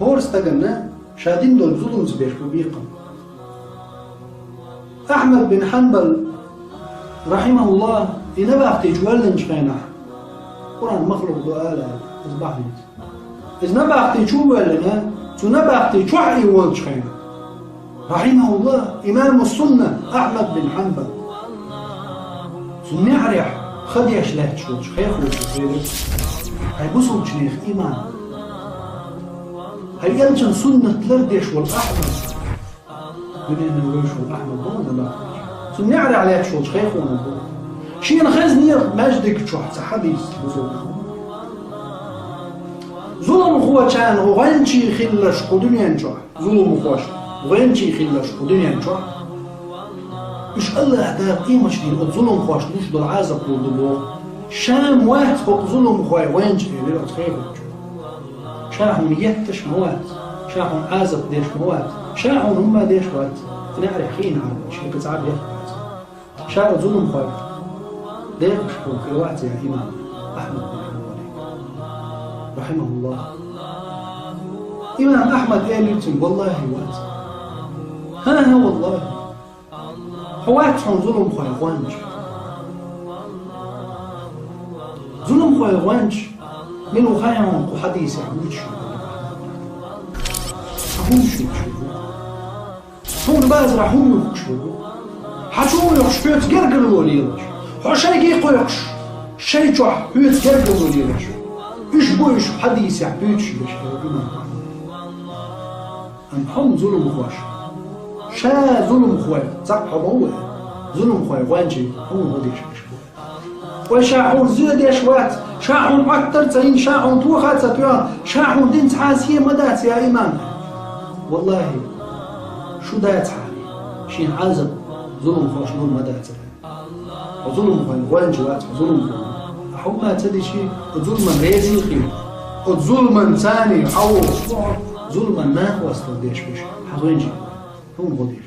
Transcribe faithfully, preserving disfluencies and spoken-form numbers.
ХӀора стагана ша дина долчу зуламца беш бу бекхам. Ахьмад бин Хьанбал, рахьимахуллах, и набахти чу воьллинчу хенахь, Къуръан махлукъ ду ала аьлла, иза бахьанца. Иза набахти чу а воьллина, цу набахти чохь и волчу хенахь, рахьимахуллах, имаму сунна Ахьмад бин Хьанбал, цу неӀарехь ха деш лаьтташ волчу хехочо элира: «Хьайн бусулбачу нехан иман, хьайн элчан суннат лардеш волу Ахьмад». Дуьненан вевзаш волу Ахьмад бу хьуна набахти чу. Цу неӀарехь лаьтташ волчу хехочо бу. Шена хезнера маьждиг чохь цхьа хьадис бусулба. Зуламхочарна гӀоьнчий хилларш кху дуьнен чохь. Зуламхош гӀоьнчий хилларш кху дуьнен чохь. Уьш АллахӀ Дала къематдийнахь оцу зуламхошна луш долу Ӏазап лур ду боху. Ша ма вац хӀокху зуламхойн гӀоьнча, элира оцу хехочо. Ша хьуна етташ ма вац, ша хьуна Ӏазап деш ма вац, ша хьуна хӀумма деш вац, неӀарехь хиъна Ӏа, шен кхин цхьа а бехк бац. Ша оцу зуламхойх декъаш болу хир вац, я имам Ахьмад бин Хьанбале, рахьимахуллах. Имам Ахьмада элира цуьнга: «Валлахи, вац». «ХӀан-хӀа, валлахи». «Хьо вац хьуна зуламхойн гӀоьнча». «Зуламхойн гӀоьнча мила ву хаьий хьуна кху хьадисехь вуьйцуш верг?» «Хьан хӀумма вуьйцуш верг ву? Хьуна базарахь хӀумма юхкуш верг ву? Хьан чу ву йохуш хьоьца гергарло лелош? Хьо шайгахь кхойкхуш, шайн чохь хьоьца гергарло лелош? Уьш бу уьш хьадисехь буьйцуш берш», — элира имам Ахьмада. Амма хьо-м зуламхош, ша зуламхой, цхьаъ хьо ма ву, зуламхойн гӀоьнчий хьуна гӀо деш берш бу. Вай, ша хьуна зен деш вац, ша хьуна Ӏоттар а ца йина, ша хьуна тоха а ца тоьхна, ша хьуна дина цхьа а сий ма дац, я имам. Валлахи, шу дацахьара, шена Ӏазап зуламхошна лур ма дацара. Хьо зуламхойн гӀоьнча вац, хьо зуламхо. Хьо хӀумма ца дичи, оцу зуламан реза хила. Оцу зуламан царний хьан волуш бу хьо, зуламан накъосталла деш берш, хьан гӀоьнчий. Хьуна гӀо деш.